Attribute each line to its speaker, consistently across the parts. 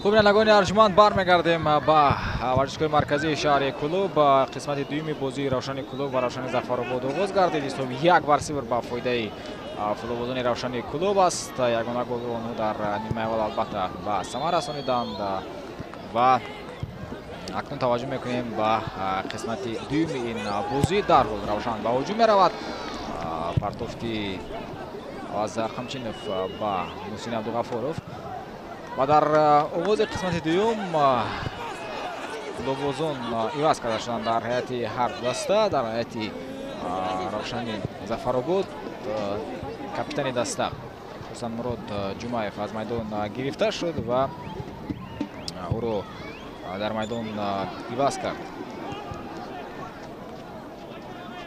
Speaker 1: Хуб, бинандагони арҷманд, бармегардем ба варзишгоҳи марказии шаҳри Кӯлоб. Қисмати дуюми бозии Равшани Кӯлоб ва Равшани Зафаробод оғоз гардид. Ҳисоби 1-0 ба фоидаи футболбозони Равшани Кӯлоб аст. Ягона голро онҳо дар нимаи аввал албатта ба самар расониданд ва акнун таваҷҷӯҳ мекунем ба қисмати дуюми ин бозӣ. Дарҳол Равшан ба ҳуҷум меравад. Партофти аз Қамчинов ба Муҳсин Абдуғафуров ва дар оғози қисмати дуюм футболбозон иваз карда шуданд дар ҳайати ҳар ду даста. Дар ҳайати Равшани Зафаробод капитани даста Хурсандмурод Ҷумаев аз майдон гирифта шуд ва ӯро дар майдон иваз кард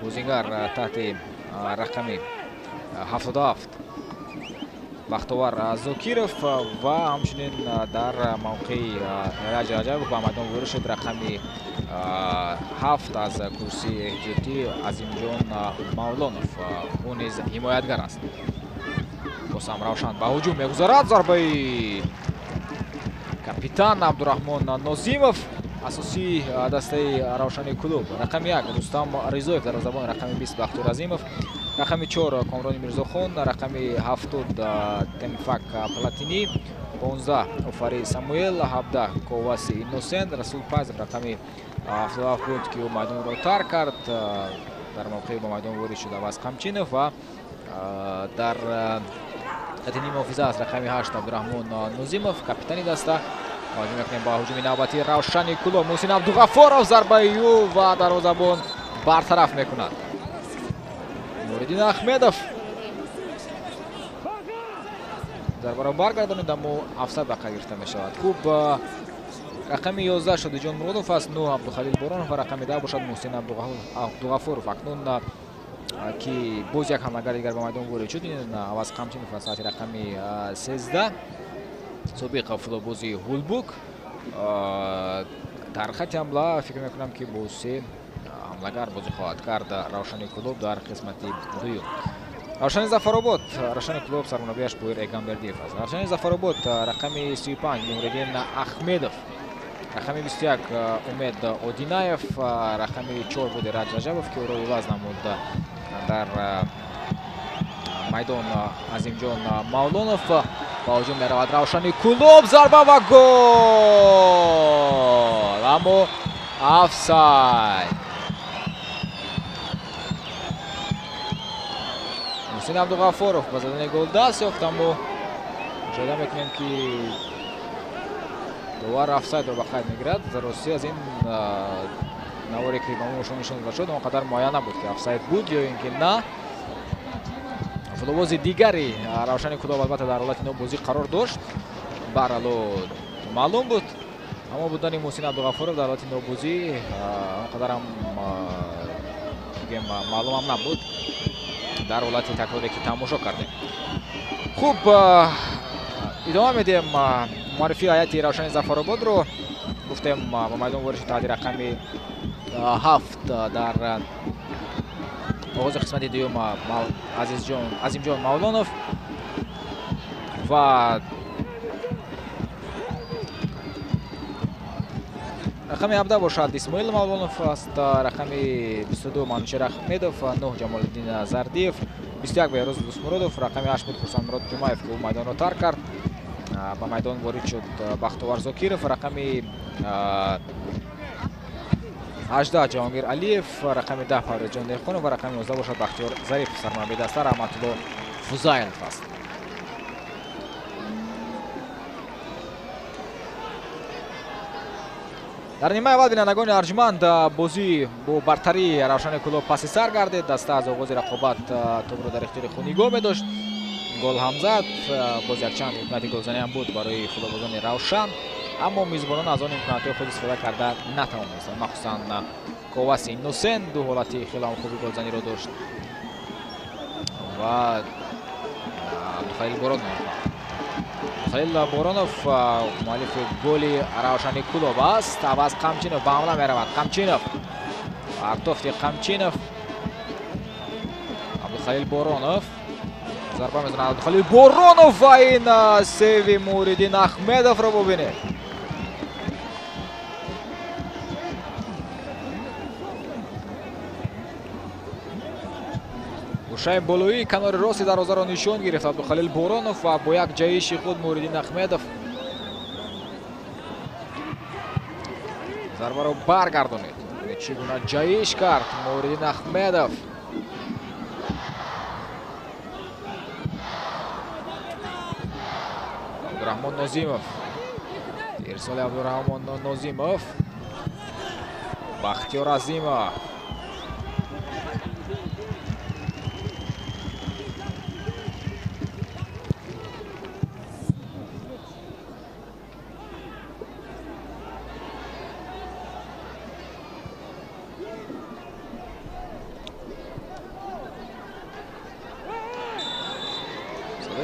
Speaker 1: бозингар таҳти рақами 77 Бахтовар Зокиров ва ҳамчунин дар мавқеи Эраҷ Раҷабов ба майдон ворид шуд рақами 7 аз курсии эҳтиётӣ Азимҷон Мавлонов. Ӯ низ ҳимоятгар аст. Боз ҳам Равшан ба ҳуҷум мегузарад. Зарбаи капитан Абдураҳмон Нозимов, асосии дастаи Равшани Кӯлоб. Рақами 1 Рустам Ризоев, дарвозабон рақами 20 Бахтиёр Азимов, рақами 4 Комрони Мирзохон, рақами 70 Темфак Платини, 15 Офари Самуэл, 17 Коваси Инносент, Расул Пайзов рақами 77 буд, ки ӯ майдонро тарк кард. Дар мавқеи ба майдон ворид шуд Аваз Қамчинов ва дар хати нимҳофиза аст рақами 8 Абдураҳмон Нозимов, капитани даста. Ҳуҷум мекунем ба ҳуҷуми навбатии Равшани Кӯлоб. Муҳсин Абдуғафоров, зарбаи ӯ ва дарвозабон бартараф мекунад. Нуриддин Ахмедов зарбаро баргардонид, аммо офсайд ба қайд гирифта мешавад. Хуб, рақами 11 Шодиҷон Муродов аст, 9 Абдухалил Боронов ва рақами 10 бошад Муҳсин Абдуғафуров. Акнун ки боз як ҳамлагари дигар ба майдон ворид шуд, ин Аваз Қамчинов аз саати рақами 13, собиқ футболбози Ҳулбук. Дар хати ҳамла фикр мекунам, ки бо се ҳамлагар бозӣ хоҳад кард Равшани Кӯлоб дар қисмати дуюм. Равшани Зафаробод, Равшани Кӯлоб сармураббиаш Боир Эгамбердиев аст. Равшани Зафаробод рақами 35 Нуриддин Ахмедов, рақами 21 Умед Одинаев, рақами 4 буд Эраҷ Раҷабов, ки ӯро иваз намуд дар майдон Азимҷон Мавлонов. Ба ҳуҷум меравад Равшани Кӯлоб, зарба ва гол, аммо офсайд. Муҳсин Абдуғафоров ба задани гол даст ёфт, аммо мушоҳида мекунем, ки довар офсайдро ба қайд мегирад. Ростӣ аз ин наворе ки ба мо нишон дода шуд, он қадар муайян набуд, ки офсайд буд ё ин ки на. Футболбози дигари Равшани Кӯлоб албатта дар ҳолати нобозӣ қарор дошт, барало маълум буд, аммо будани Муҳсин Абдуғафуров дар ҳолати нобозӣ он қадарам бигем маълумам набуд дар ҳолати такроре ки тамошо кардем. Хуб, идома медиҳем муаррифии ҳайати Равшани Зафарободро. Гуфтем, ба майдон ворид шуд таҳти рақами 7 дар оғози қисмати дуюм Азимҷон Мавлонов ва рақами 17 бошад Исмоил Мавлонов аст, рақами 22 Манучер Ахмедов, 9 Ҷамолиддин Зардиев, 21 Беҳрӯз Дӯстмуродов, рақами 8 буд Хурсандмурод Ҷумаев, ки ӯ майдонро тарк кард. Ба майдон ворид шуд Бахтовар Зокиров, рақами 18 Ҷаҳонгир Алиев, рақами 10 Парвезҷон Деҳқонов ва рақами 19 бошад Бахтиёр Зарипов. Сармураббии даста Раҳматулло Фузайлов аст. Дар нимаи аввал, бинандагони арҷманд, бозӣ бо бартарии Равшани Кӯлоб паси сар гардид. Даста аз оғози рақобат тӯбро дар ихтиёри худ нигоҳ медошт, гол ҳам зад. Боз якчанд имконияти голзанӣ ҳам буд барои футболбозони Равшан, аммо мизбонон аз он имкониятҳои худ истифода карда натавонистанд. Махсусан Коваси Инносен ду ҳолати хеле ҳам хуби голзаниро дошт ва Абдухалил Боронов. Абдухалил Боронов муаллифи голи Равшани Кӯлоб аст. Аваз Қамчинов ба ҳамла меравад. Қамчинов, партофти Қамчинов, Абдухалил Боронов зарба мезанад. Абдухалил Боронов ва ин сейви Муриддин Ахмедовро бубинед. Гӯшаи болоии канори рости дарвозаро нишон гирифт Абдухалил Боронов ва бо як ҷаҳиши худ Муҳриддин Ахмедов зарбаро баргардонид. Чӣ гуна ҷаҳиш кард Муҳриддин Ахмедов. Абдурахмон Нозимов. Ирсоли Абдурахмон Нозимов. Бахтиёр Азимов.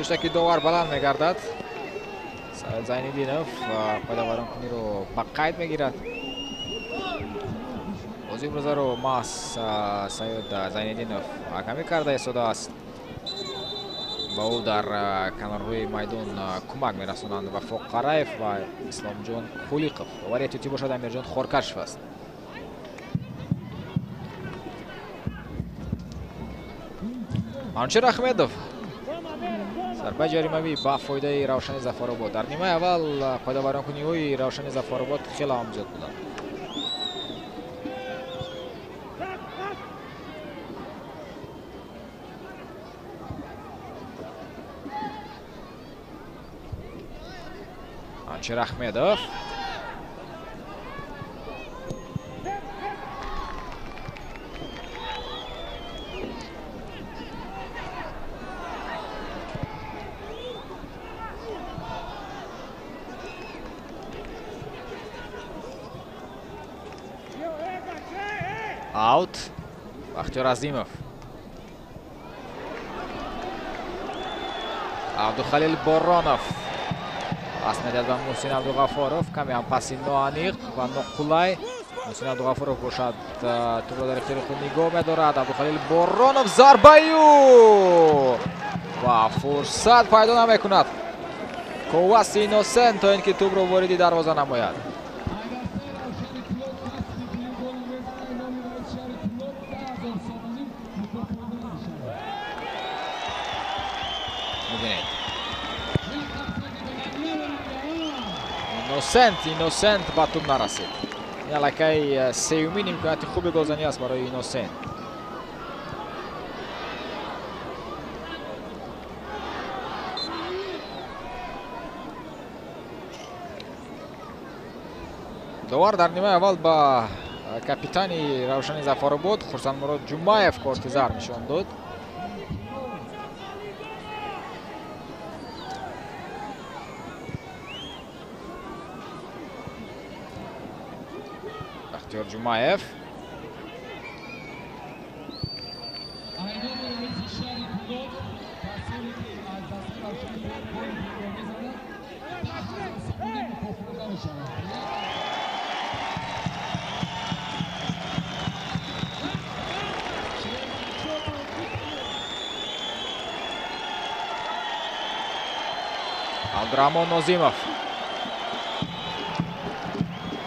Speaker 1: Садои довар баланд мегардад. Саид Зайниддинов қоидавайронкуниро ба қайд мегирад. Бозии имрӯзаро маҳз Саид Зайниддинов ҳакамӣ карда истодааст. Ба ӯ дар канорҳои майдон кӯмак мерасонанд Вафоқ Қараев ва Исломҷон Хулиқов. Довари эҳтиётӣ бошад Амирҷон Хоркашев аст. Манучер Ахмедов зарбаи ҷаримавӣ ба фоидаи Равшани Зафаробод. Дар нимаи аввал қоидавайронкуниҳои Равшани Зафаробод хеле ҳам зиёд буданд. Манучер Ахмедов аут. Бахтиёр Азимов. Абдухалил Боронов пас медиҳад ба Муҳсин Абдуғафоров. Каме ҳам паси ноаниқ ва ноқулай. Муҳсин Абдуғафоров бошад тӯбро дар ихтиёри худ нигоҳ медорад. Абдухалил Боронов зарбаю ва фурсат пайдо намекунад Коваси Иносент то ин ки тӯбро вориди дарвоза намояд. Иносент ба тӯб нарасид. Ин аллакай сеюмин имконияти хуби голзанӣ аст барои Иносент. Довар дар нимаи аввал ба капитани Равшани Зафаробод Хурсандмурод Ҷумаев корти зар нишон дод. Бахтиёр Ҷумаев Абдурахмон Нозимов.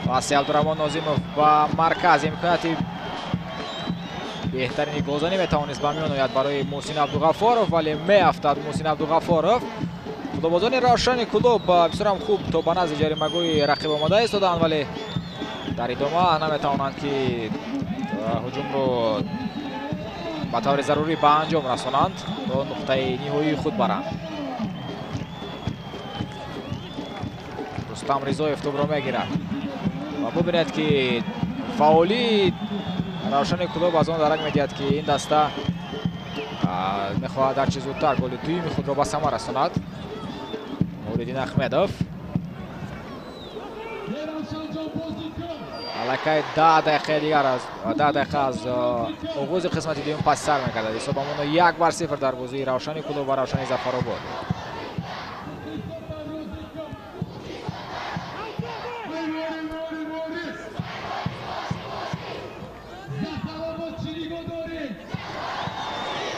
Speaker 1: Паси Абдурахмон Нозимов ба марказ. Имконияти беҳтарини голзанӣ метавонист ба миён ояд барои Муҳсин Абдуғафоров, вале меафтад Муҳсин Абдуғафоров. Футболбозони Равшани Кӯлоб бисёрам хуб то ба назди ҷаримагоҳи рақиб омода истоданд, вале дар идома наметавонанд ки ҳуҷумро ба таври зарурӣ ба анҷом расонанд, то нуқтаи ниҳоии худ баранд. Рустам Ризоев тӯбро мегирад ва бубинед ки фаъолии Равшани Кӯлоб аз он дарак медиҳад ки ин даста мехоҳад ҳарчи зудтар голи дуюми худро ба самар расонад. Муҳриддин Ахмедов аллакай 10 дақиқаи дигар аз 10 дақиқа аз оғози қисмати дуюм пас сар мекардад. Ҳисобамоно 1-0 дар бозии Равшани Кӯлоб ва Равшани Зафаробод.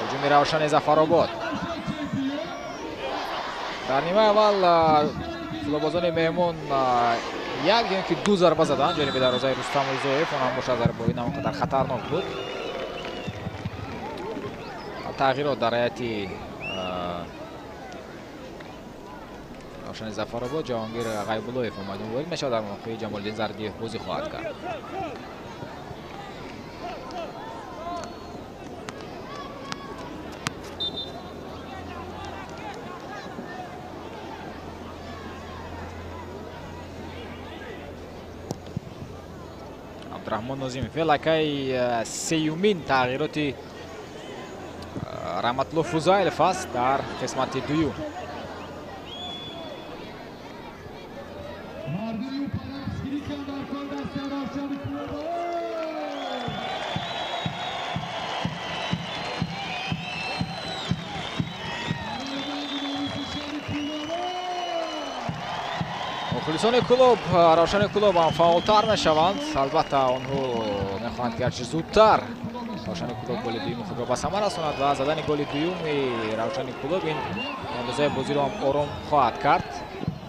Speaker 1: Ҳуҷуми Равшани Зафаробод. Дар нимаи аввал футболбозони меҳмон як ё ки ду зарба заданд ҷониби дарвозаи Рустам Ризоев. Он ҳам бошад зарбаи на он қадар хатарнок буд. Тағйирот дар ҳайати Равшани Зафаробод. Ҷаҳонгир Ғайбуллоев майдон ворид мешавад, дар мавқеи Ҷамолиддин Зардиев бозӣ хоҳад кард. Абдураҳмон Нозимов аллакай сеюмин тағйироти Раҳматулло Фузайлов аст дар қисмати дуюм. Мухлисони клуб, Равшани клуб ҳам фаъолтар мешаванд. Албатта, онҳо мехоҳанд, ки ҳарчи зудтар Равшани клуб голи дуюми худро ба самар расонад ва задани голи дуюми Равшани клуб ин андозаи бозиро ҳам ором хоҳад кард,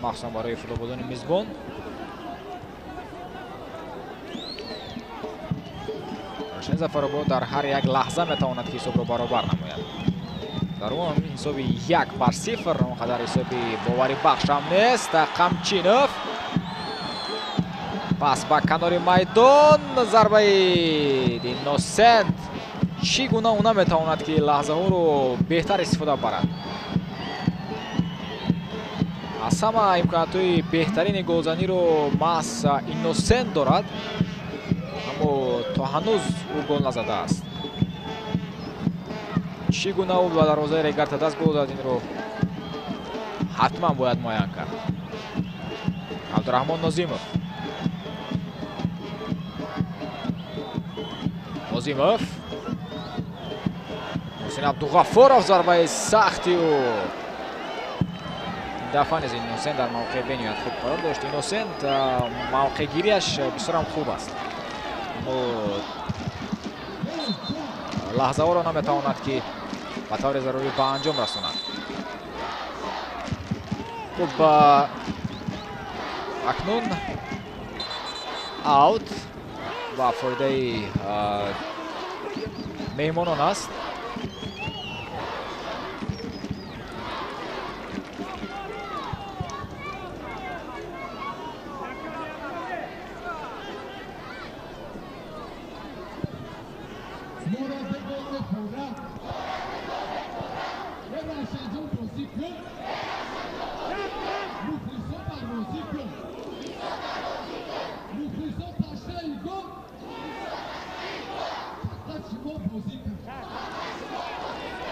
Speaker 1: махсусан барои футболбозони мизбон. Равшани Зафаробод дар ҳар як лаҳза метавонад, ки ҳисобро баробар намояд. Дар он ҳисоби 1-0 он қадар ҳисоби боварибахш ҳам нест. Қамчинов пас ба канори майдон, зарбаи Инносент. Чӣ гуна ӯ наметавонад, ки лаҳзаҳоро беҳтар истифода барад? Аз ҳама имкониятҳои беҳтарини голзаниро маҳз Инносент дорад, аммо то ҳанӯз ӯ гол назадааст. Чӣ гуна ӯ ба дарвозаи Регарта даст гол зад, инро ҳатман бояд муайян кард. Абдураҳмон Нозимов. Нозимов. Ҳусин Абдуғаффоров, зарбаи сахти ӯ. Ин дафъа низ Инносент дар мавқеи бениҳоят хуб қарор дошт. Инносент мавқеъгириаш бисёрам хуб аст, аммо лаҳзаҳоро наметавонад, ки ба таври зарурӣ ба анҷом расонад. Хуб, акнун аут ба фоидаи меҳмонон аст.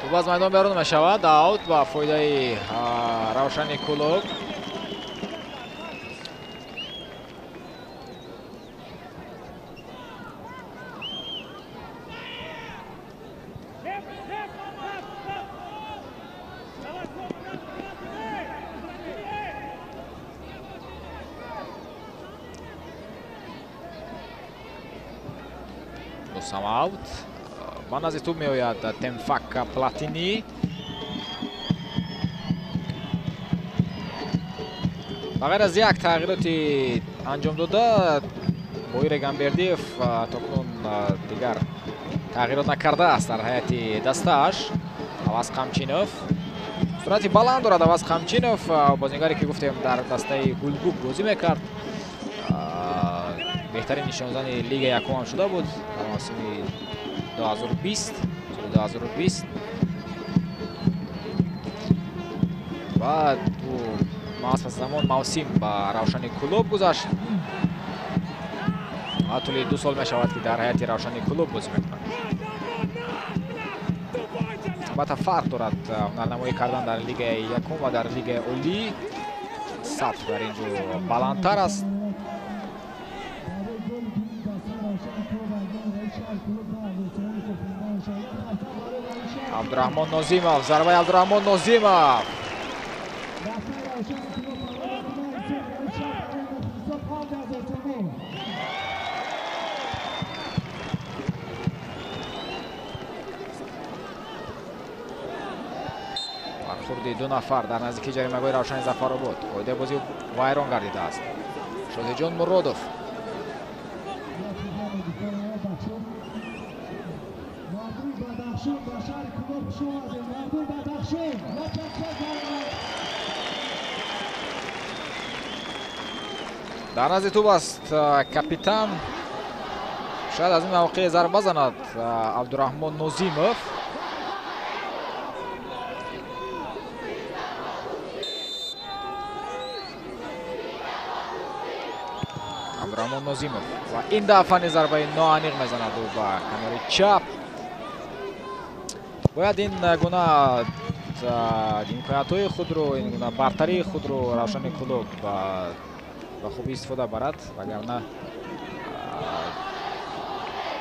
Speaker 1: Тӯб аз майдон берун мешавад. Аут ба фоидаи Равшани клуб. Аут ба назди тӯб меояд Темфак Платини. Ба ғайр аз як тағйироти анҷом дода, Боир Эгамбердиев то кунун дигар тағйирот накардааст дар ҳайати дастааш. Аваз Қамчинов суръати баланд дорад. Аваз Қамчинов, бозингаре ки гуфтем дар дастаи Гулгуб бозӣ мекард, беҳтарин нишонзани лига якум ҳам шуда буд дар мавсими 2020, соли 2020. Баъд ӯ маҳз пас аз ҳамон мавсим ба Равшани клуб гузашт ва тӯли 2 сол мешавад, ки дар ҳайати Равшани клуб бозӣ мекунад. Албатта, фарқ дорад ҳунарнамоӣ кардан дар лигаи якум ва дар лигаи олӣ. Сатҳ дар ин ҷо баландтар аст. Абдураҳмон Нозимов, зарбаи Абдураҳмон Нозимов. Бархурди ду нафар дар наздикии ҷаримагоҳи Равшани Зафаробод. Қоидаи бозӣ вайрон гардидааст. Шодиҷон Муродов. Дар назди тӯб аст капитан. Шояд аз ин мавқеъ зарба занад Абдураҳмон Нозимов. Абдураҳмон Нозимов ва ин дафъа низ зарбаи ноаниқ мезанад ӯ ба канори чап. Бояд ин гуна имкониятҳои худро, ин гуна бартарии худро Равшани Кӯлоб ба хубӣ истифода барад, вагарна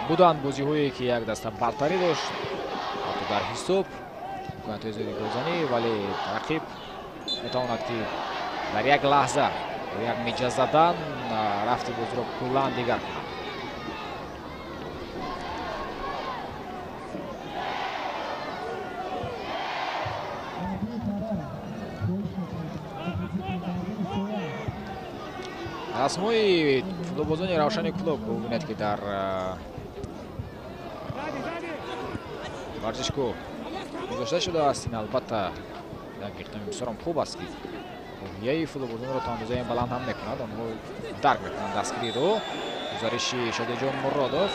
Speaker 1: буданд бозиҳое ки як даста бартарӣ дошт ҳатто дар ҳисоб имкониятҳои зиёди голзанӣ, вале рақиб метавонад ки дар як лаҳза бо як миҷа задан рафти бозиро куллан дигар кунад. Расмҳои футболбозони Равшани Кӯлоб бубинед ки дар варзишгоҳ гузошта шудааст. Ин албатта як иқдоми бисёрам хуб аст ки рӯҳияи футболбозонро то андозае баланд ҳам мекунад. Онҳо дарк мекунанд дастгириро. Гузариши Шодиҷон Муродов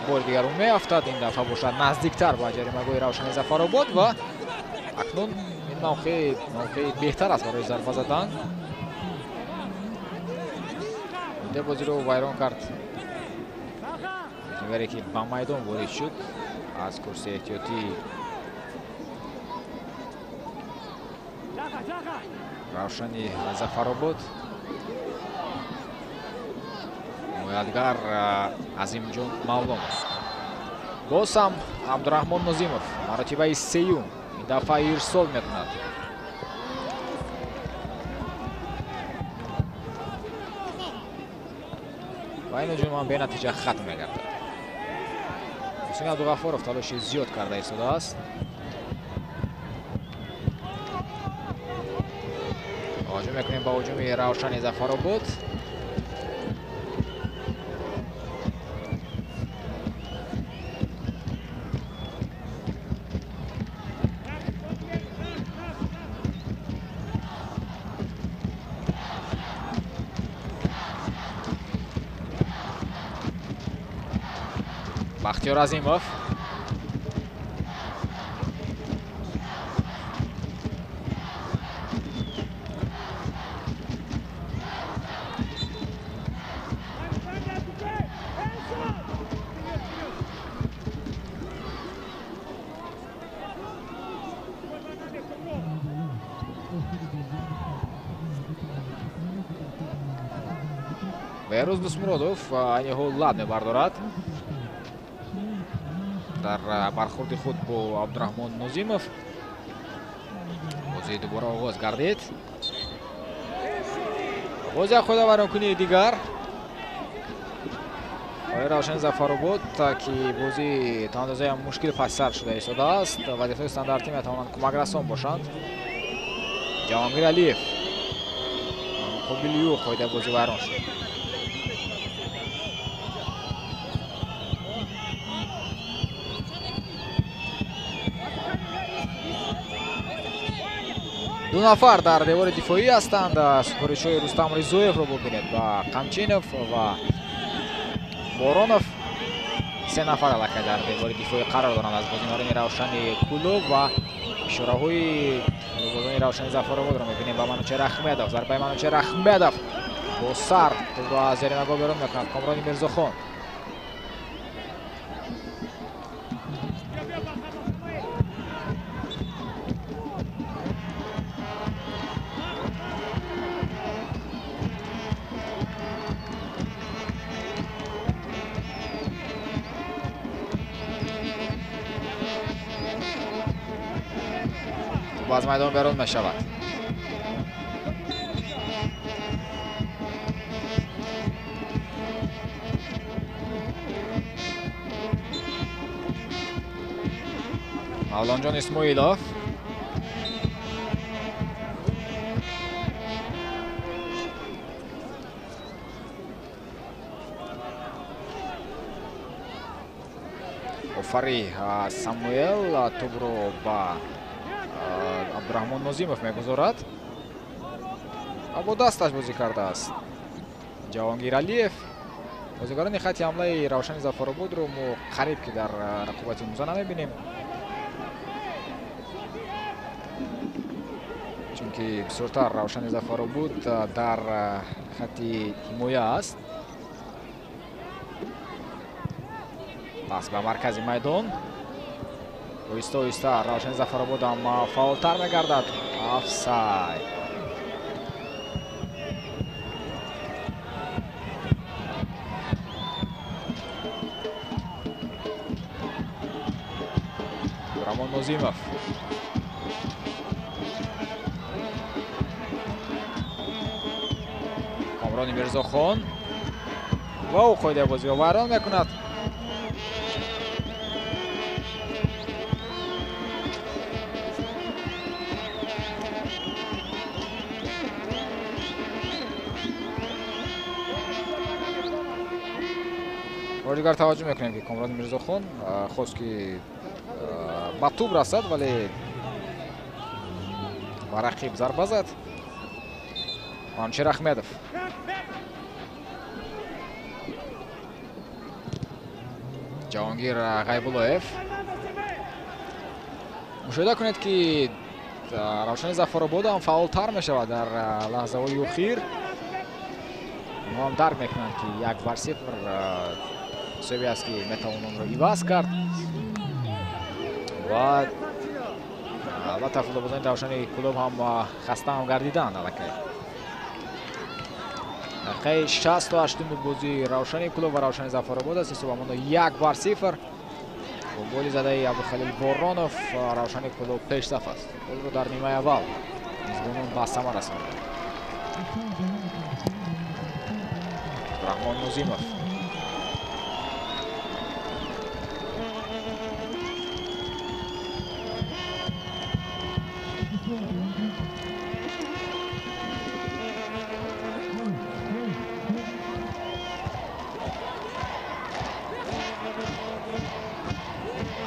Speaker 1: бори дигар ӯ меафтад. Ин дафъа бошад наздиктар ба ҷаримагоҳи Равшани Зафаробод ва акнун ин мавқеи беҳтар аст барои зарба задан. Бозиро вайрон кард. Бозигаре ки ба майдон ворид шуд аз курси эҳтиётии Равшани Зафаробод, ҳимоятгар Азимҷон Мавлонов. Боз ҳам Абдураҳмон Нозимов маротибаи сеюм ин дафъа ирсол мекунад. Ва ин ҳуҷум ҳам бенатиҷа хатм мегардад. Ҳусейн Абдуғаффоров талоши зиёд карда истодааст. Таваҷҷӯҳ мекунем ба ҳуҷуми Равшани Зафаробод. Бахтиёр Азимов. Беҳрӯз Дӯстмуродов айни ҳол лаб мебардорад дар бархурди худ бо Абдураҳмон Нозимов. Бозии дубора оғоз гардид. Боз як қоидавайронкунии дигар барои Равшани Зафаробод, ки бозӣ то андозае мушкил пасисар шуда истодааст. Вазифаҳои стандартӣ метавонанд кӯмакрасон бошанд. Ҷаҳонгир Алиев муқобили ӯ қоидаи бозӣ вайрон шуд. Ду нафар дар девори дифоӣ ҳастанд. Супоришҳои Рустам Ризоевро бубинед ба Қамчинов ва Боронов. Се нафар аллакай дар девори дифоӣ қарор доранд аз бозигарони Равшани Кӯлоб ва ишораҳои бозигарони Равшани Зафарободро мебинем ба Манучеҳр Аҳмедов. Зарбаи Манучеҳр Аҳмедов бо сар тӯбро аз ҷаримагоҳ берун мекунад Комрони Мирзохон. Аз майдон берун мешавад. Мавлонҷон Исмоилов. Фарри Самуэл тӯбро ба Абдураҳмон Нозимов мегузорад ва бо дасташ бозӣ кардааст Ҷавонгир Алиев. Бозигарони хати ҳамлаи Равшани Зафарободро мо қариб ки дар рақобати имрӯза намебинем, чунки бисёртар Равшани Зафаробод дар хати ҳимоя аст. Пас ба маркази майдон оҳиста оҳиста Равшани Зафаробод ҳам фаъолтар мегардад. Офсайд. Рамон Нозимов. Комрони Мирзохон ва ӯ қоидаи бозиро вайрон мекунад. Бори дигар таваҷҷӯҳ мекунем, ки Комрони Мирзохон хост, ки ба тӯб расад, вале ба рақиб зарба зад. Манучер Ахмедов. Ҷавонгир Ғайбуллоев. Мушоҳида кунед, ки Равшани Зафаробод ҳам фаъолтар мешавад дар лаҳзаҳои охир. Онҳо ҳам дарк мекунанд, ки 1-0 ҳисобе аст, ки метавон онро иваз кард. Ва албатта футболбозони Равшани Кӯлоб ҳам хаста ҳам гардиданд аллакай. Дақиқаи 68-уми бозии Равшани Кӯлоб ва Равшани Зафаробод аст. Ҳисобамоно 1-0. Бо голи задаи Абдухалил Боронов Равшани Кӯлоб пешсаф аст. Голро дар нимаи аввал мизбонон ба самар расониданд. Раҳмон Нозимов.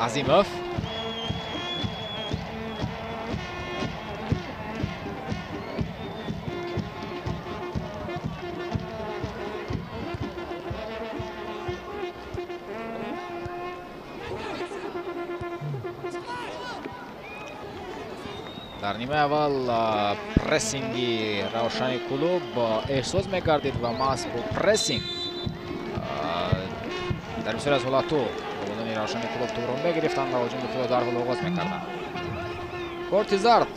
Speaker 1: Азимов. Дар нимаи аввал прессинги Равшани Кӯлоб эҳсос мегардид ва маҳз бо прессинг дар бисёре аз ҳолатҳо бозони Равшани Кӯлоб тӯбро мегирифтанд ва ҳуҷуми худро дар ҳол оғоз мекарданд. Корти зард.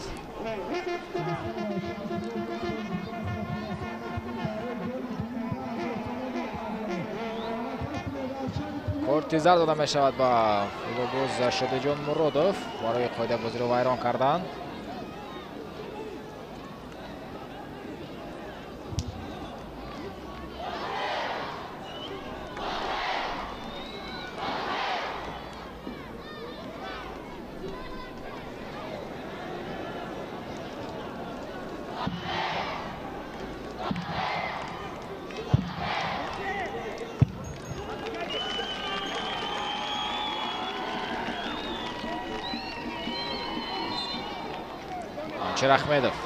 Speaker 1: Корти зард дода мешавад ба футболбоз Шодиҷон Муродов барои қоидабозиро вайрон кардан. Ахмедов.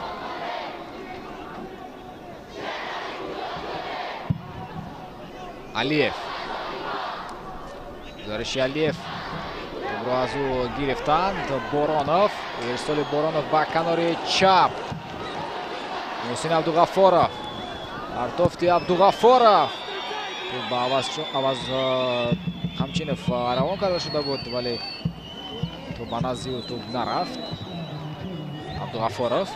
Speaker 1: Алиев. Гузариши Алиев. Тӯбро аз ӯ гирифтанд. Боронов. Ирсоли Боронов ба канори чап. Муҳсин Абдуғафоров. Партофти Абдуғафоров. Тӯб ба Аваз Қамчинов равон карда шуда буд, вале тӯб ба назди ӯ тӯб нарафт. Абдуғафоров.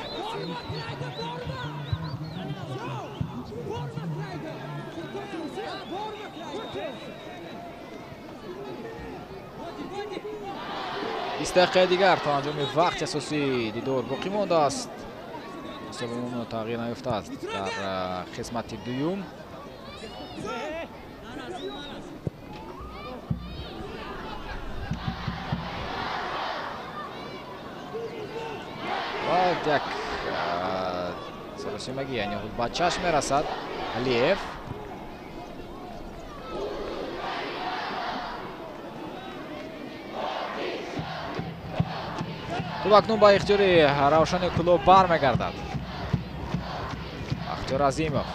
Speaker 1: Бист дақиқаи дигар то анҷоми вақти асосии дидор боқӣ мондааст. Ҳисоби он тағйир наёфтааст дар қисмати дуюм. Ва як саросимагӣ, яъне худ ба чашм мерасад. Алиев. Тӯб акнун ба ихтиёри Равшани Кӯлоб бармегардад. Бахтиёр Азимов.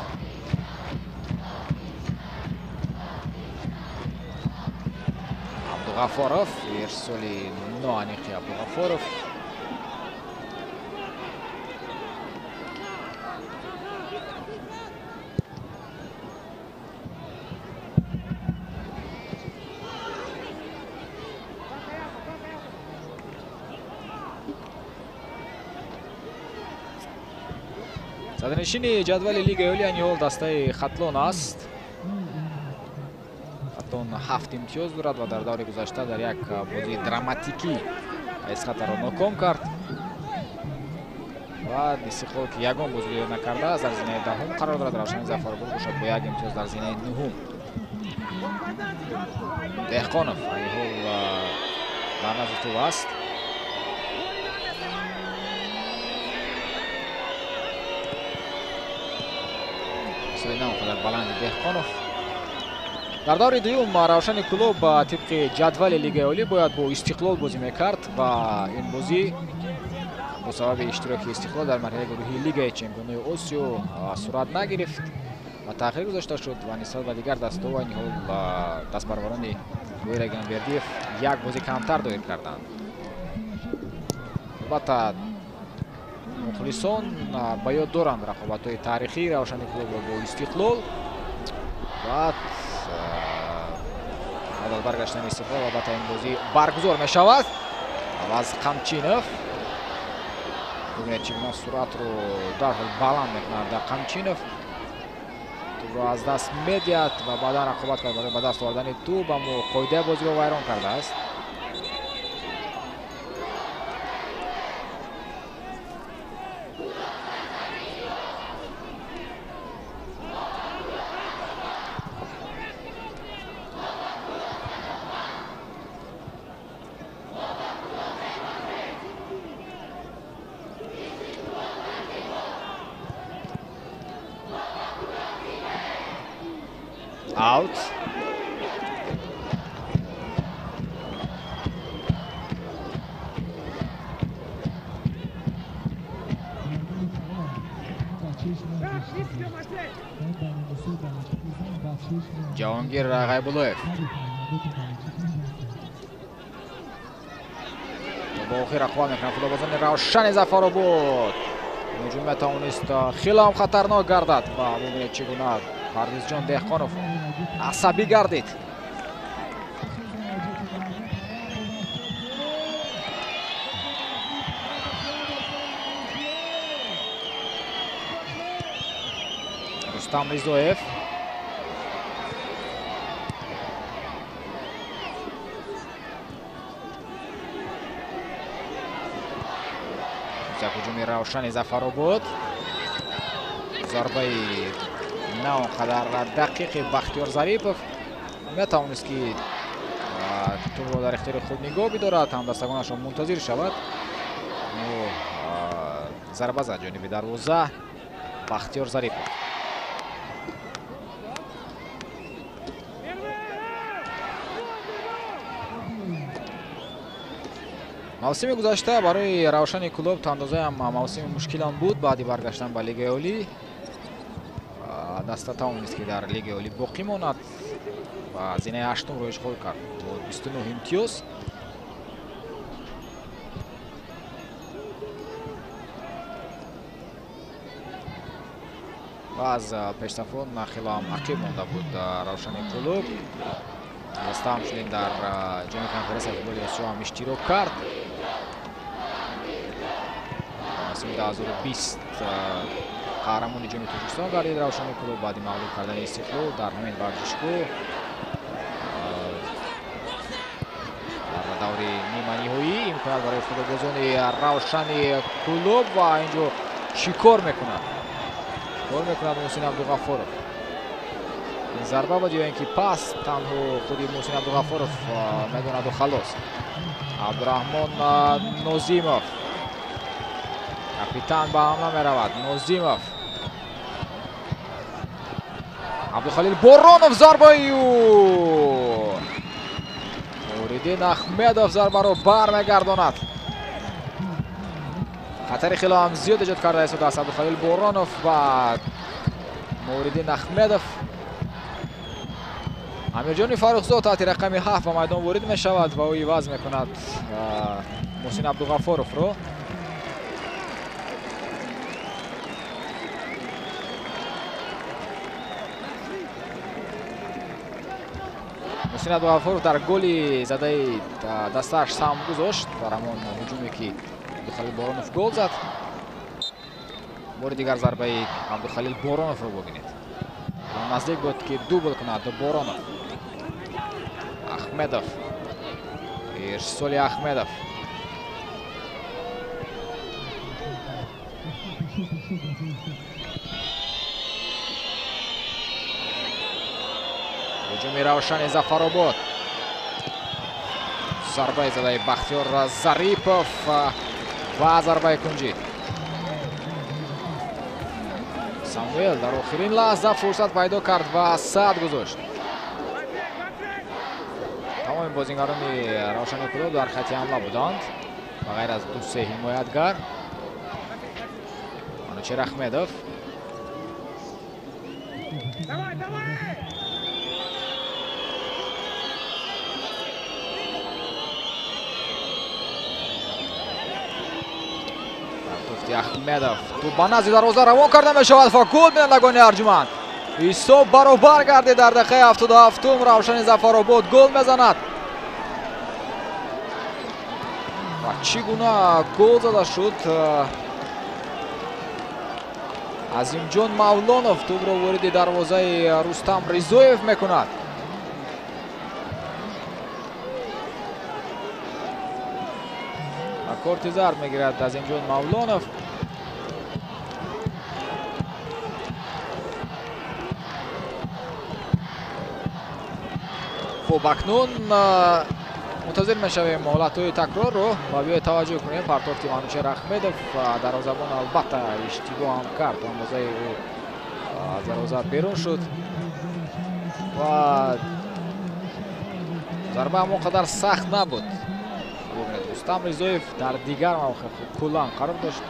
Speaker 1: Абдуғафоров, ирсоли ноаниқи Абдуғафоров. Садрнишини ҷадвали Лигаи Олӣ айни ҳол дастаи Хатлон аст. Хатлон 7 имтиёз дорад ва дар даври гузашта дар як бозии драматикӣ Эсхатаро ноком кард ва Истиқлол, ки ягон бозӣ доир накардааст, дар зинаи 10 қарор дорад. Равшани Зафаробод бошад бо 1 имтиёз дар зинаи 9. Деҳқонов айни ҳол дар назди тӯб аст. На он қадар баланди Деҳқонов. Дар даври дуюм Равшани Кӯлоб тибқи ҷадвали Лигаи Олӣ бояд бо Истиқлол бозӣ мекард ва ин бозӣ бо сабаби иштироки Истиқлол дар марҳилаи гурӯҳии Лигаи Чемпионои Осиё сурат нагирифт ва таъхир гузошта шуд ва нисбат ба дигар дастаҳо айни ҳол дастпарварони Боир Эгамбердиев як бозӣ камтар доир карданд. Албатта, мухлисон ба ёд доранд рақобатҳои таърихии Равшани Кӯлобро бо Истиқлол. Баъд аз баргаштани Истиқлол албатта ин бозӣ баргузор мешавад. Аваз Қамчинов, бубинед чӣ гуна суратро дарҳол баланд мекунад Қамчинов. Тӯбро аз даст медиҳад ва баъдан рақобат кард барои ба даст овардани тӯб, аммо қоидаи бозиро вайрон кардааст. Аут. Ҷаҳонгир Ғайбуллоев бо охир рақобат мекунад футболбозони Равшани Зафаробод. Ҳуҷум метавонист хеле ҳам хатарнок гардад ва бубинед чӣ гуна Парвизҷон Деҳқонов асабӣ гардид. Рустам Ризоев. Ҳуҷуми Равшани Зафаробод. Зарбаи на он қадар дақиқи Бахтиёр Зарипов метавонист, ки тӯбро дар ихтиёри худ нигоҳ бидорад, ҳамдастагонашро мунтазир шавад. Зарба зад ҷониби дарвоза Бахтиёр Зарипов. Мавсими гузашта барои Равшани Кӯлоб то андозаам мавсими мушкилам буд. Баъди баргаштан ба Лигаи Олӣ даста тавонист, ки дар Лигаи Олӣ боқӣ монад ва зинаи 8-умро ишғол кард бо 29 имтиёз. Ва аз пешсафон хело ҳам ақиб монда буд Равшани Кӯлоб. Даста ҳамчунин дар ҷоми конференсияи футболи Осиё ҳам иштирок кард. Мавсими 2020 қаҳрамони ҷоми Тоҷикистон гардид Равшани Кӯлоб баъди мағлуб кардани Истиқлол дар ҳамин варзишгоҳ дар даври ниманиҳоӣ. Имконият барои футболбозони Равшани Кӯлоб ва инҷо чӣ кор мекунад? Кор мекунад Муҳсин Абдуғаффоров. Ин зарба буд ё ин ки пас танҳо худи Муҳсин Абдуғаффоров медонаду халос. Абдураҳмон Нозимов, капитан, ба ҳамла меравад. Нозимов, Абдухалил Боронов, зарбаи ӯ. Нуриддин Ахмедов зарбаро бармегардонад. Хатари хеле ҳам зиёд эҷод карда истодааст Абдухалил Боронов ва Мавриддин Ахмедов. Амирҷони Фаррухзод таҳти рақами 7 ба майдон ворид мешавад ва ӯ иваз мекунад Муҳсин Абдуғаффоровро. Муҳсин Абдуғаффоров дар голи задаи дастааш саҳм гузошт дар ҳамон ҳуҷуме ки Абдухалил Боронов гол зад. Бори дигар зарбаи Абдухалил Бороновро бубинед. Наздик буд ки дубл кунад Боронов. Ахмедов. Ирсоли Ахмедов. Ҳуҷуми Равшани Зафаробод. Зарбаи задаи Бахтиёр Зарипов ва зарбаи кунҷӣ. Самуэл дар охирин лаҳза фурсат пайдо кард ва сад гузошт. Тамоми бозингарони Равшани Кӯлоб дар хати ҳамла буданд, ба ғайр аз ду-се ҳимоятгар. Манучер Ахмедов. Ахмедов тӯп ба назди дарвоза равон карда мешавад ва гол бинандагони арҷуманд. Ҳисоб баробар гардид дар дақиқаи 77-ум. Равшани Зафаробод гол мезанад. Ва чӣ гуна гол зада шуд. Азимҷон Мавлонов тӯпро вориди дарвозаи Рустам Ризоев мекунад. Корти зард мегирад Азимҷон Мавлонов. Хуб, акнун мунтазир мешавем ҳолатҳои такрорро ва биёед таваҷҷӯҳ кунем. Партофти Манучер Ахмедов, дарвозабон албатта иштибоҳ ҳам кард, андозаи ӯ аз дарвоза берун шуд ва зарба ҳам он қадар сахт набуд. Рустам Ризоев дар дигар мавқеъ куллан қарор дошт.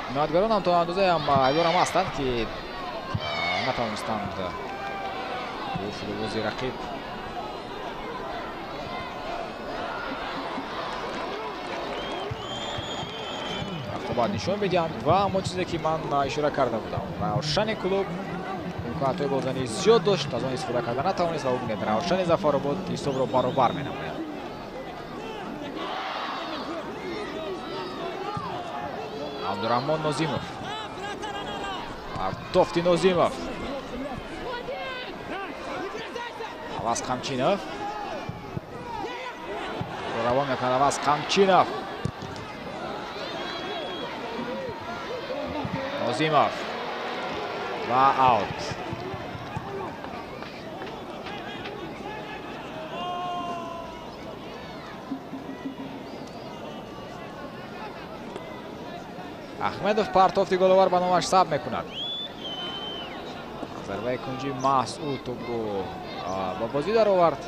Speaker 1: Ҳимоятгарон ҳам то андозае ҳам айбдор ҳам ҳастанд ки натавонистанд бо футболбози рақиб рақобат нишон бидиҳанд. Ва ҳамон чизе ки ман ишора карда будам, Равшани Клуб имкониятҳои голзании зиёд дошт, аз он истифода карда натавонист ва бубинед Равшани Зафаробод ҳисобро баробар менамояд. Абдураҳмон Нозимов. Партофти Нозимов. Аваз Қамчинов. Равон мекунад Аваз Қамчинов. Нозимов ва аут. Ахмедов партофти головар ба номаш сабт мекунад. Зарбаи кунҷи маҳз ӯ тӯбро ба бозӣ даровард.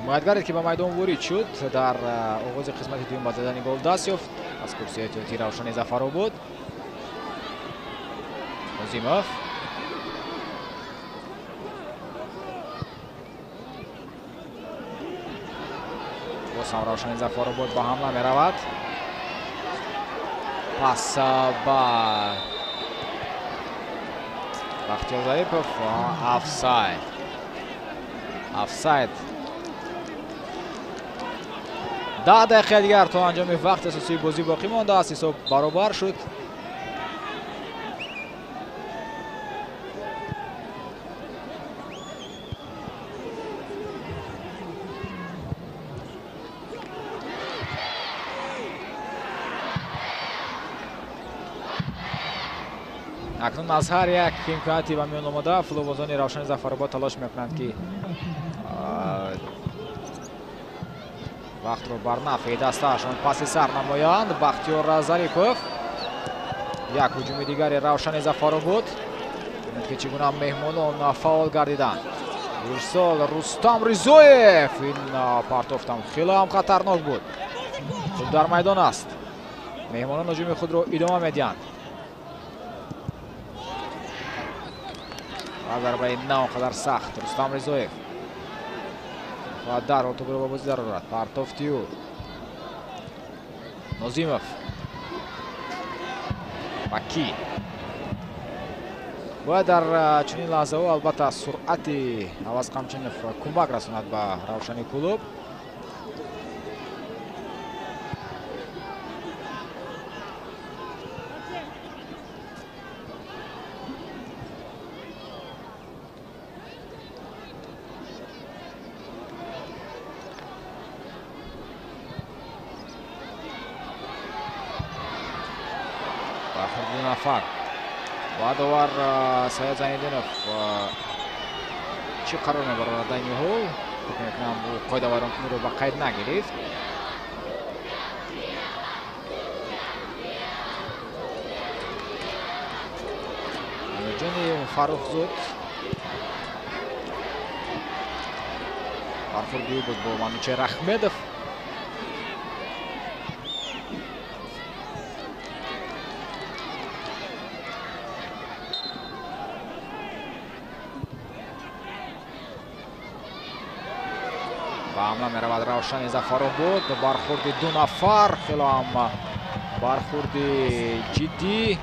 Speaker 1: Ҳимоятгаре ки ба майдон ворид шуд дар оғози қисмати дуюм ба задани гол даст ёфт. Аз курсии эҳтиётии Равшани Зафаробод. Нозимов. Боз ҳам Равшани Зафаробод ба ҳамла меравад. Пас ба Бахтиёр Зарипов. Офсайд. Офсайд. 10 дақиқа дигар то анҷоми вақти асосии бозӣ боқӣ мондааст. Ҳисоб баробар шуд. Акнун аз ҳар як имконияти ба миён омода футболбозони Равшани Зафаробод талош мекунанд ки вақтро бар нафъи дастаашон паси сар намоянд. Бахтиёр Зарипов. Як ҳуҷуми дигари Равшани Зафаробод Бинед ки чӣ гуна меҳмонон фаъол гардиданд. Ирсол Рустам Ризоев. Ин партофтам хеле ҳам хатарнок буд. Хуб дар майдон аст. Меҳмонон ҳуҷуми худро идома медиҳанд. Ва зарбаи на он қадар сахт. Рустам Ризоев ва дар тӯбро ба бозӣ дарорад. Партофти ӯ. Нозимов. Баки. Бояд дар чунин лаҳзаҳо албатта суръати Аваз Қамчинов кӯмак расонад ба Равшани Кӯлоб. Бархӯрди ду нафар. Ва довар Саёд Зайниддинов чӣ қарор мебарорад айни ҳол? Фикр мекунам ӯ қоидавайронкуниро ба қайд нагирифт. Амирҷони Фаррухзод бархӯрди ӯ буд бо Манучер Ахмедов. Ба ҳамла меравад Равшани Зафаробод. Бархӯрди ду нафар, хело ҳам бархӯрди ҷиддӣ.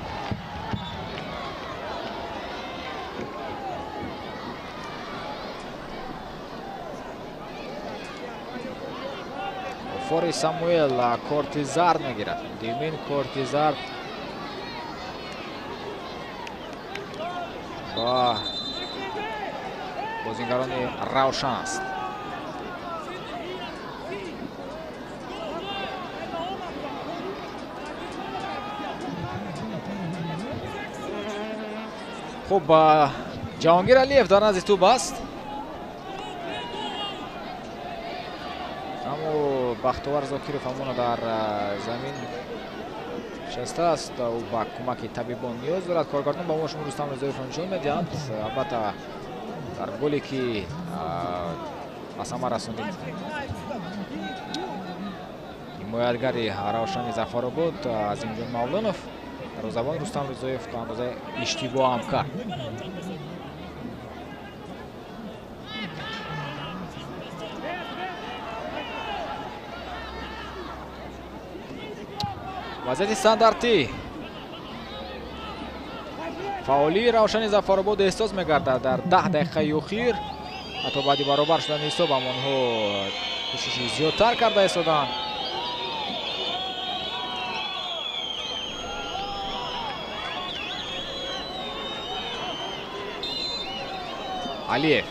Speaker 1: Фори Самуэл корти зард мегирад. Димин корти зард ба бозингарони Равшан аст. Хуб, Ҷаҳонгир Алиев дар назди тӯб аст. Аммо Бахтовар Зокиров ҳамона дар замин нишастааст. Ӯ ба кӯмаки табибон ниёз дорад. Коргардон ба мо шумо Рустам Ризоевро нишон медиҳанд. Албатта дар голе ки ба самар расонид ҳимоятгари Равшани Зафаробод Азимҷон Мавлонов, дарвозабон Рустам Ризоев то андозаи иштибоҳ ҳам кард. Вазъияти стандартӣ. Фаъолии Равшани Зафаробод эҳсос мегардад дар 10 дақиқаи охир. Ҳатто баъди баробар шудани ҳисоб ҳам онҳо кӯшиши зиёдтар карда истоданд. Алиев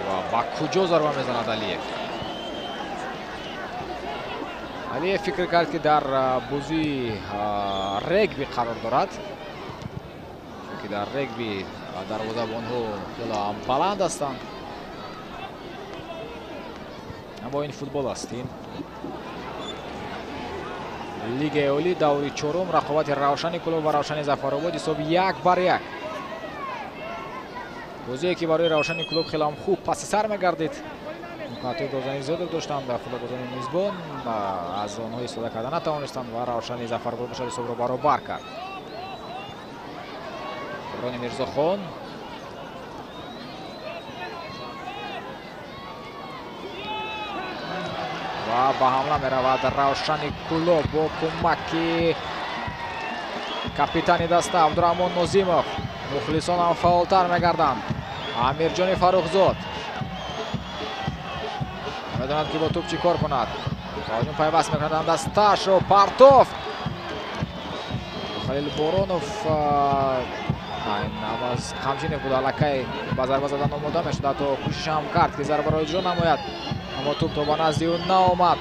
Speaker 1: ва ба куҷо зарба мезанад Алиев? Алиев фикр кард ки дар бозии регби қарор дорад, чунки дар регби дарвозабонҳо хеле ҳам баланд ҳастанд. Аммо ин футбол аст. Ин Лигаи олӣ даври чорум, рақобати Равшани Кӯлоб ва Равшани Зафаробод, ҳисоби 1-1. Бозие ки барои Равшани Кӯлоб хеле ҳам хуб паси сар мегардид. Имкониятҳои голзанӣ зиёде доштанд ва футболбозони мизбон аз онҳо истифода карда натавонистанд ва Равшани Зафаробод бошад ҳисобро баробар кард. Рони Мирзохон ва ба ҳамла меравад Равшани Кӯлоб бо кӯмаки капитани даста Абдураҳмон Нозимов. Мухлисон ҳам фаъолтар мегарданд. Амирҷони Фаррухзод намедонад ки бо тӯб чӣ кор кунад. Ҳуҷум пайваст мекунад дасташро, партофт. Халил Боронов Аваз Қамчинов буд, аллакай ба зарба задан омода мешуд, ҳатто кӯшиш ҳам кард ки зарбаро иҷро намояд, аммо тӯб то ба назди ӯ наомад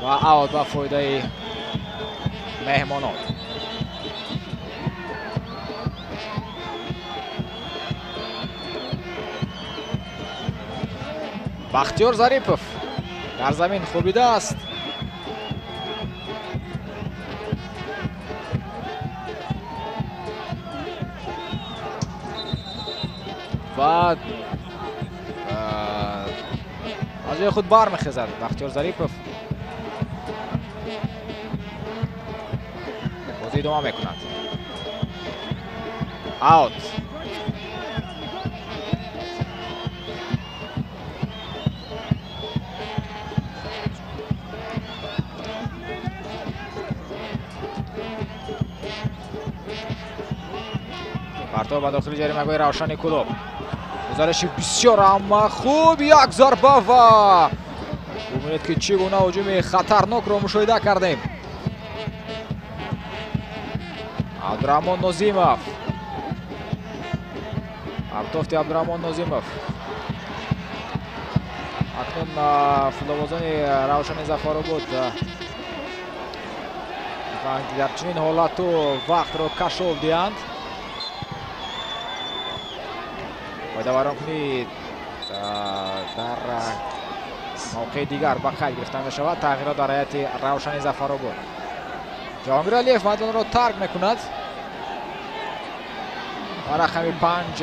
Speaker 1: ва аут ба фоидаи меҳмонон. Бахтиёр Зарипов дар замин хобидааст. ва аз ҷои худ бармехезад Бахтиёр Зарипов. Бозӣ идома мекунад. Аут. Партов ба дохили ҷаримагоҳи Равшани Кӯлоб. Гузариши бисёр ҳама хуб, як зарба ва бубинед ки чӣ гуна ҳуҷуми хатарнокро мушоҳида кардем. Абдураҳмон Нозимов. Партофти Абдураҳмон Нозимов. Акнун футболбозони Равшани Зафаробод дар чунин ҳолату вақтро кашол диҳанд. Қоидавайронкунӣ дар мавқеи дигар ба қайд гирифта мешавад. Тағйирот дар ҳайати Равшани Зафаробод. Ҷаҳонгир Алиев майдонро тарк мекунад. Ва рақами 5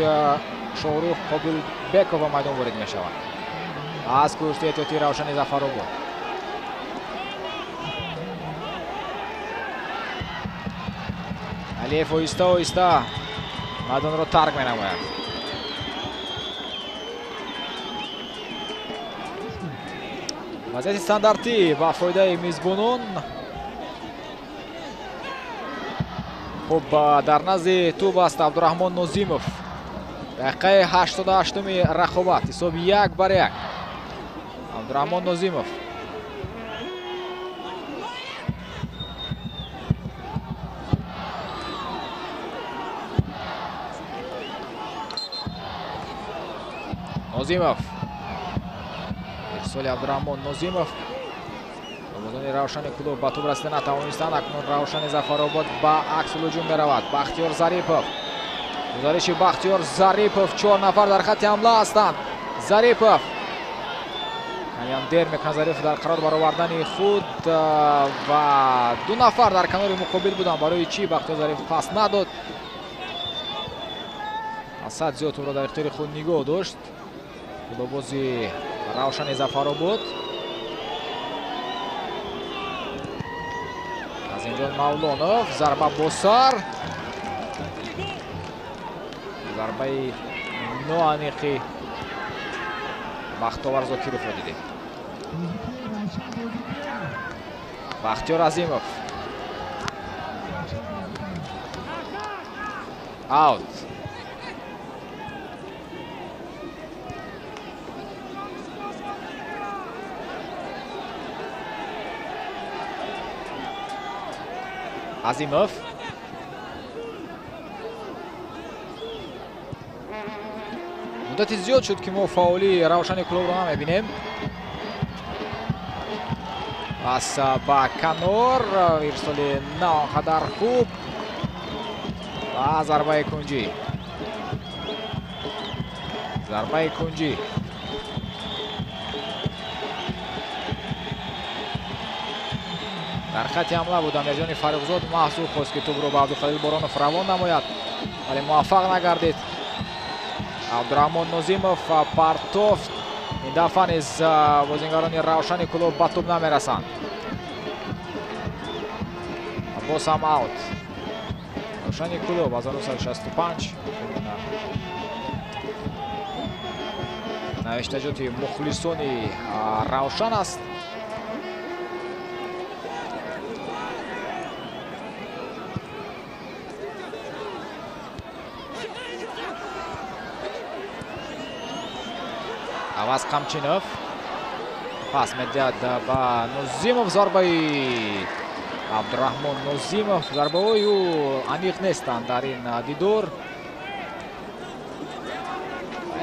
Speaker 1: Шоҳрух Қобилбеков ба майдон ворид мешавад аз курсии эҳтиётии Равшани Зафаробод. Алиев оҳиста оҳиста майдонро тарк менамояд. Вазъияти стандартӣ ба фоидаи мизбонон. Хуб, дар назди тӯб аст Абдураҳмон Нозимов. Дақиқаи 88-уми рақобат, ҳисоб 1-1. Абдураҳмон Нозимов. Нозимов. Ирсоли Абдураҳмон Нозимов. Бозони Равшани Кӯлоб ба тӯб расида натавонистанд. Акнун Равшани Зафаробод ба аксул ҳуҷум меравад. Бахтиёр Зарипов. Гузариши Бахтиёр Зарипов. 4 нафар дар хатти ҳамла ҳастанд. Зарипов камиам дер мекунад. Зарипов дар қарор баровардани худ ва 2 нафар дар канори муқобил буданд. Барои чӣ Бахтиёр Зарипов пас надод? Асад зиёд тӯбро дар ихтиёри худ нигоҳ дошт. Футболбози Равшани Зафаробод. Азимҷон Мавлонов. Зарба бо сар. Зарбаи ноаниқи Бахтовар Зокировро дидем. Бахтиёр Азимов. Аут. Азимов. Муддати зиёд шуд ки мо фаъолии Равшани Кӯлобро намебинем. Пас ба канор, ирсоли на он қадар хуб ва зарбаи кунҷӣ. Зарбаи кунҷӣ. Дар хатти ҳамла буд Амирҷони Фаррухзод. Маҳсур хост ки тӯбро ба Абдухалил Боронов равон намояд, вале муваффақ нагардид. Абдураҳмон Нозимов партофт. Ин дафъа низ бозингарони Равшани Кӯлоб ба тӯб намерасанд. Боз ҳам аут. Равшани Кӯлоб 1965 навиштаҷоти мухлисони Равшан аст. Аваз Қамчинов пас медиҳад ба Нозимов. Зарбаи Абдураҳмон Нозимов. Зарбаҳои ӯ аниқ нестанд дар ин дидор.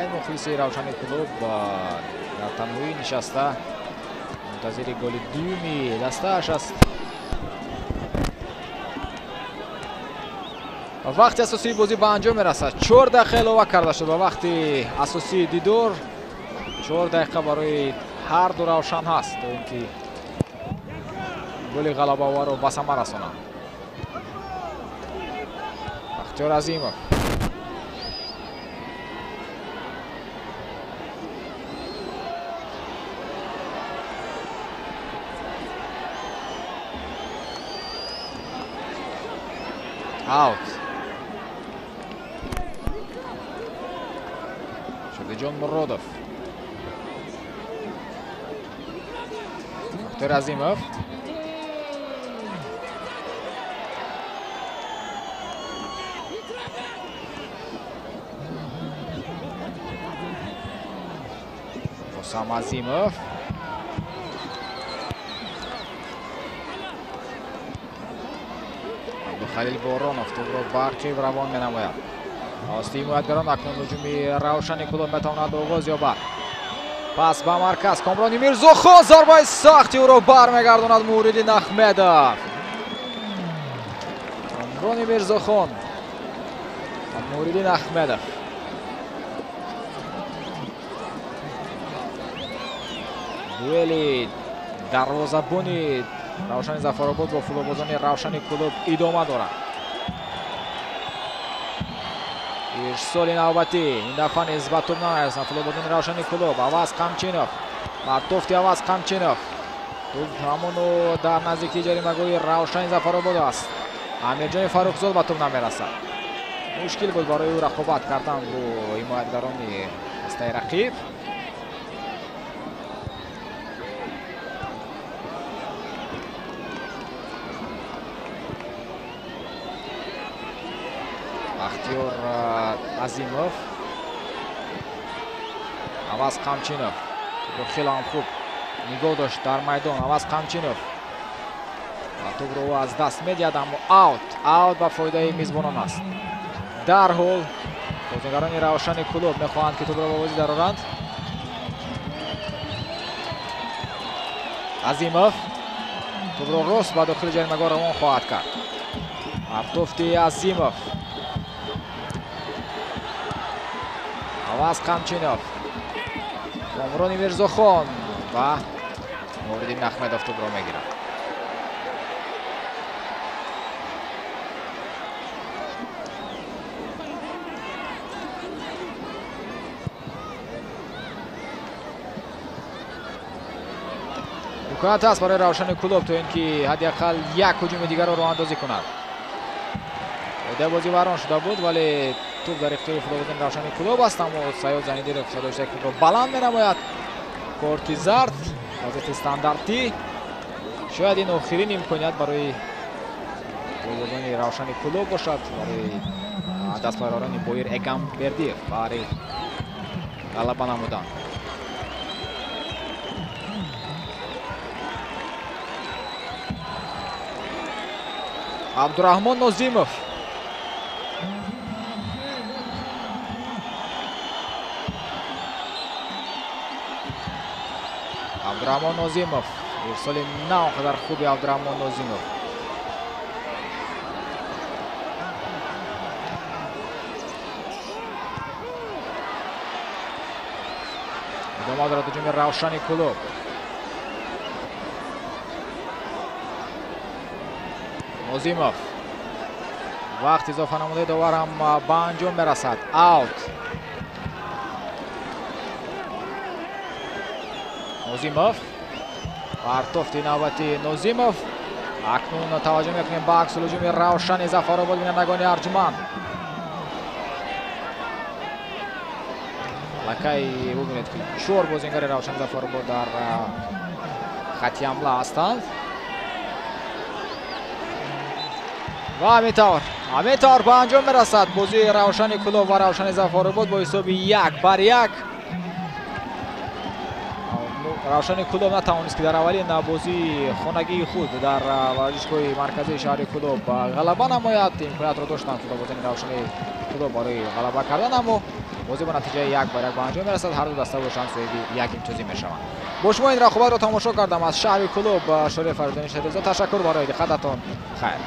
Speaker 1: Ин мухлиси Равшани Кӯлоб дар танҳоӣ нишаста мунтазири голи дуюми дастааш аст. Вақти асосии бозӣ ба анҷом мерасад. 4 дақиқа илова карда шуд ба вақти асосии дидор. 4 дақиқа барои ҳар ду Равшан ҳаст то ин ки голи ғалабаоварро ба самар расонанд. Бахтиёр Азимов. Аут. Шодиҷон Муродов. Бахтиёр Азимов. Рустам Азимов. Абдухалил Боронов тӯбро ба ақиб равон менамояд. Тавассути ҳимоятгарон акнун ҳуҷуми Равшани Кӯлоб метавонад оғоз ёбад. Пас ба марказ Комрони Мирзохон, зарбаи сахти ӯро бармегардонад Муҳриддин Аҳмедов. Комрони Мирзохон, Муҳриддин Аҳмедов. Дуэли дарвозабони Равшани Зафаробод бо футболбозони Равшани Кӯлоб идома дорад. Ирсоли навбатӣ ин дафъа низ ба тӯб намерасанд футболбозони Равшани Кӯлоб. Аваз Қамчинов, партофти Аваз Қамчинов. Тӯб ҳамону дар наздикии ҷаримагоҳи Равшани Зафаробод аст. Амирҷони Фаррухзод ба тӯб намерасад. Мушкил буд барои ӯ рақобат кардан бо ҳимоятгарони дастаи рақиб. Бахтиёр Азимов, Аваз Қамчинов. Тӯбро хеле ҳам хуб нигоҳ дошт дар майдон Аваз Қамчинов. Ва тӯбро ӯ аз даст медиҳад, аммо аут, аут ба фоидаи мизбонон аст. Дарҳол бозигарони Равшани Кӯлоб мехоҳанд, ки тӯбро ба бозӣ дароранд. Азимов тӯбро рост ба дохили ҷаримагоҳ равон хоҳад кард. Партофти Азимов. Аваз Қамчинов, Комрони Мирзохон ва Муҳриддин Аҳмедов тӯбро мегирад. Имконият аст барои Равшани Кӯлоб то ин ки ҳадди ақал як ҳуҷуми дигарро роҳандозӣ кунад. Ода бозӣ вайрон шуда буд, вале тӯб дар ихтиёри футболбозони Равшани Кӯлоб аст, аммо Саёд Зайниддинов садои худро баланд менамояд. Корти зард, вазъияти стандартӣ. Шояд ин охирин имконият барои футболбозони Равшани Кӯлоб бошад, барои дастпарварони Боир Эгамбердиев барои ғалаба намудан. Абдураҳмон Нозимов. Абдураҳмон Нозимов. Ирсоли на он қадар хуби Абдураҳмон Нозимов. Идома дорад ҳуҷуми Равшани Кӯлоб. Нозимов. Вақт изофа намудаи довар ҳам ба анҷом мерасад. Аут. Нозимов. Партофти навбати Нозимов. Акнун таваҷҷӯҳ мекунем ба аксул ҳуҷуми Равшани Зафаробод, бинандагони арҷманд. Лакай бубинед, ки чор бозингари Равшани Зафаробод дар хати ҳамла ҳастанд. Ва ҳамин тавр ба анҷом мерасад бозии Равшани Кӯлоб ва Равшани Зафаробод бо ҳисоби 1-1. Равшани Кӯлоб натавонист, ки дар аввалин бозии хонагии худ дар варзишгоҳи марказии шаҳри Кӯлоб ғалаба намояд. Имкониятро доштанд футболбозони Равшани Кӯлоб барои ғалаба кардан, аммо бозӣ бо натиҷаи 1-1 ба анҷом мерасад. Ҳар ду даста бошанд соҳиби як имтиёзӣ мешаванд. Бо шумо ин рақобатро тамошо кардам аз шаҳри Кӯлоб. Шориф Фаридуни Шарифзод. Ташаккур барои диққататон. Хайр.